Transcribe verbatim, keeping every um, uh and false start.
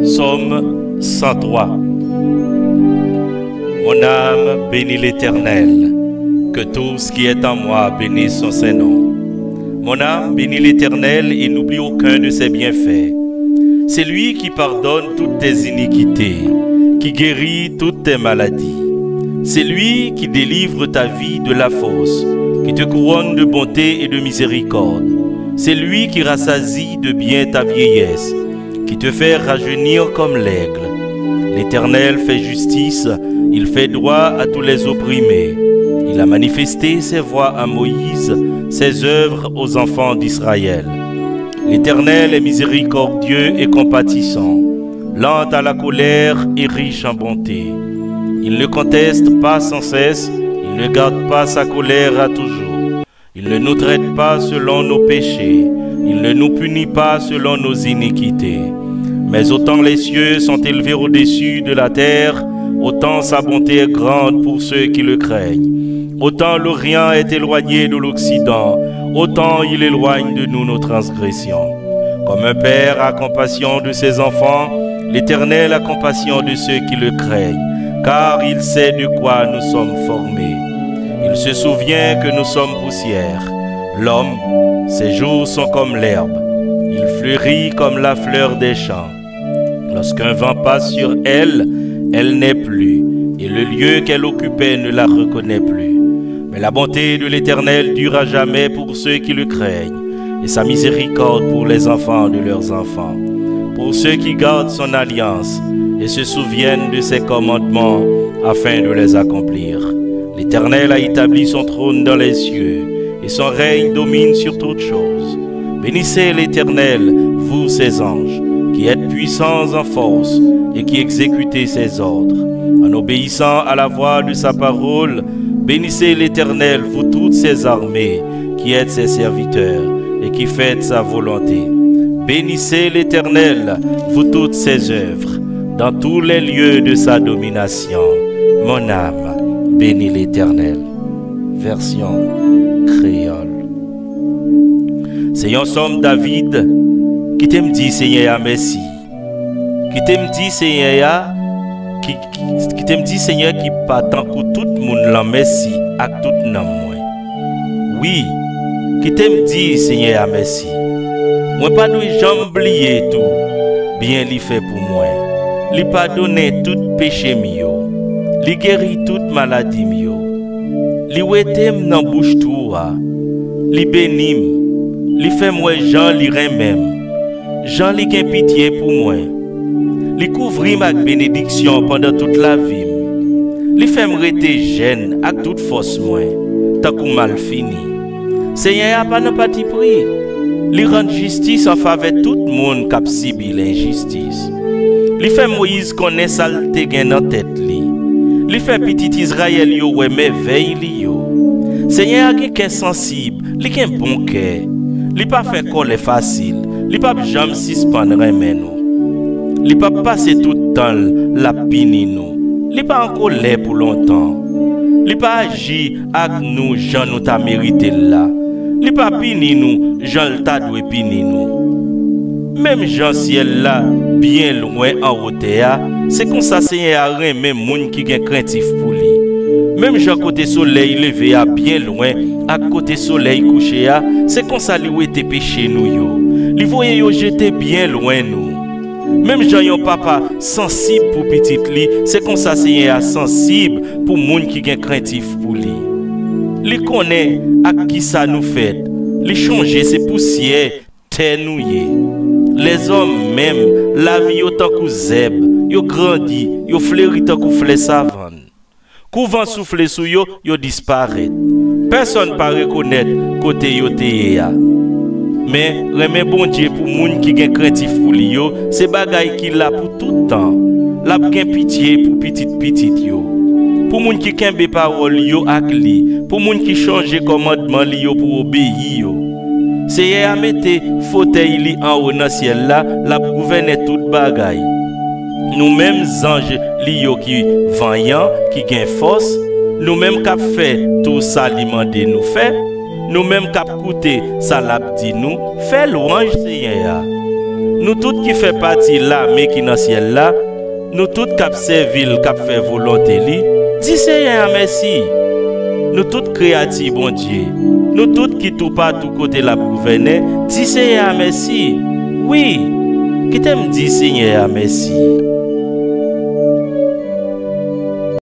Psaume cent trois. Mon âme bénit l'Éternel. Que tout ce qui est en moi bénisse son saint nom. Mon âme bénit l'Éternel et n'oublie aucun de ses bienfaits. C'est lui qui pardonne toutes tes iniquités, qui guérit toutes tes maladies. C'est lui qui délivre ta vie de la fosse, qui te couronne de bonté et de miséricorde. C'est lui qui rassasie de bien ta vieillesse, qui te fait rajeunir comme l'aigle. L'Éternel fait justice, il fait droit à tous les opprimés. Il a manifesté ses voies à Moïse, ses œuvres aux enfants d'Israël. L'Éternel est miséricordieux et compatissant, lent à la colère et riche en bonté. Il ne conteste pas sans cesse, il ne garde pas sa colère à toujours. Il ne nous traite pas selon nos péchés, il ne nous punit pas selon nos iniquités. Mais autant les cieux sont élevés au-dessus de la terre, autant sa bonté est grande pour ceux qui le craignent. Autant l'Orient est éloigné de l'Occident, autant il éloigne de nous nos transgressions. Comme un père a compassion de ses enfants, l'Éternel a compassion de ceux qui le craignent, car il sait de quoi nous sommes formés. Il se souvient que nous sommes poussière. L'homme, ses jours sont comme l'herbe. Il fleurit comme la fleur des champs. Lorsqu'un vent passe sur elle, elle n'est plus, et le lieu qu'elle occupait ne la reconnaît plus. Mais la bonté de l'Éternel dure à jamais pour ceux qui le craignent, et sa miséricorde pour les enfants de leurs enfants, pour ceux qui gardent son alliance et se souviennent de ses commandements afin de les accomplir. L'Éternel a établi son trône dans les cieux, et son règne domine sur toutes choses. Bénissez l'Éternel, vous ses anges, qui êtes puissants en force et qui exécutez ses ordres. En obéissant à la voix de sa parole, bénissez l'Éternel, vous toutes ses armées, qui êtes ses serviteurs et qui faites sa volonté. Bénissez l'Éternel, vous toutes ses œuvres, dans tous les lieux de sa domination. Mon âme, bénis l'Éternel. Version créole. Se yon sòm David. Kite m di Senyè a mèsi. Kite m di Senyè a, ki, ki- kite m di Senyè ki pa tankou tout moun lan mèsi ak tout nanm mwen. Wi, kite m di Senyè a mèsi. Mwen pa dwe janm bliye tou byen li fè pou mwen. Li padonnen tout peche m yo. Li geri tout maladi m yo. Li wete m nan bouch twou a. Li beni m. Li fè m wè jan li renmen m, jan li gen pitye pou mwen. Li kouvri m ak benediksyon pandan tout lavi m. Li fè m rete jèn ak tout fòs mwen, tankou malfini. Senyè a pa nan patipri. Li rann jistis an favè tout moun k ap sibi lenjistis. Li fè Moyiz konnen sa l te gen nan tèt li. Li fè pitit Izrayèl yo wè mèvèy li yo. Senyè a gen kè sansib, li gen bon kè. Li pa fè kòlè fasil, li p ap janm sispann renmen nou. Li p ap pase tout tan l l ap pini nou. Li pa an kolè pou lontan. Li pa aji ak nou jan nou ta merite l la. Li pa pini nou jan l ta dwe pini nou. Menm jan syèl la byen lwen anwo tè a, se konsa Senyè a renmen moun ki gen krentif pou li. Menm jan kote solèy leve a byen lwen ak kote solèy kouche a, se konsa li wete peche nou yo. Li voye yo jete byen lwen nou. Menm jan yon papa sansib pou pitit li, se konsa Senyè a sansib pou moun ki gen krentif pou li. Li konnen ak kisa nou fèt. Li chonje se pousyè tè nou ye. Lèzòm menm, lavi yo tankou zèb, yo grandi, yo fleri tankou flè savann. Kou van soufle sou yo, yo disparèt. Pèsonn pa rekonèt kote yo te ye a. Men, renmen Bondye pou moun ki gen krentif pou li yo, se bagay ki la pou tout tan. L ap gen pitye pou pitit pitit yo. Pou moun ki kenbe pawòl yo ak li, pou moun ki chonje kòmandman li yo pou obeyi yo. Seyè a mete fotèy li anwo nan syèl la, l ap gouvènen tout bagay. Nou menm zanj li yo ki vanyan, ki gen fòs, nou menm k ap fè tou sa li mande nou fè, nou menm k ap koute sa l ap di nou, fè lwanj Seyè a. Nou tout ki fè pati lame ki nan syèl la, nou tout k ap sèvi l, k ap fè volonte li, di Seyè a mèsi. Nou tout kreyati Bondye, nou tout ki toupatou kote l ap gouvènen, di Seyè a mèsi. Wi, kite m di Seyè a mèsi.